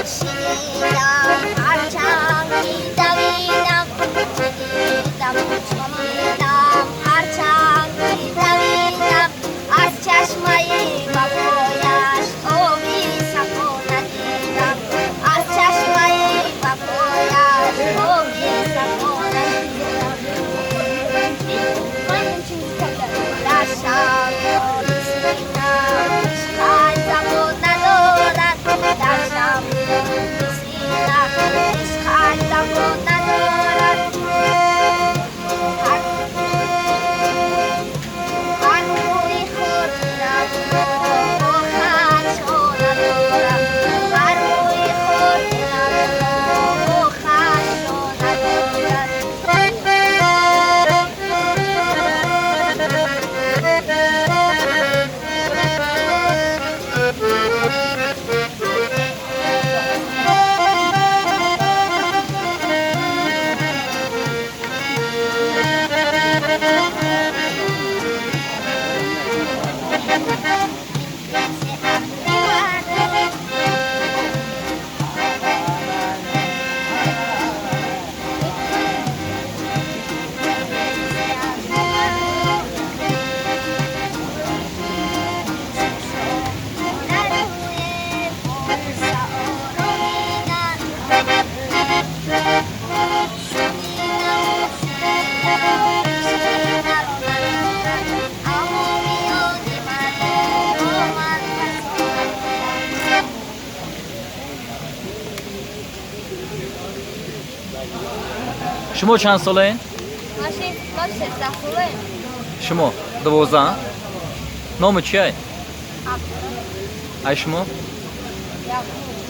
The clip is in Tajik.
Шунидам, ҳарчанд ки давидам, шунидам, шунидам, ҳарчанд ки давидам, аз чашмаи вафояш оби сафо надидам, аз чашмаи вафояш оби сафо надидам. Дар шамъдони синам ишқ забон надорад, дар шамъдони синам ишқ забон надорад. Ҳар мӯи хотирамро бо хат шона дорам, ҳар мӯи хотирамро бо хат шона дорад. Шумо чанд солаен? Ма 13 солаем. Шумо 12. Номи чиай? Ай, шумо? Яқуб.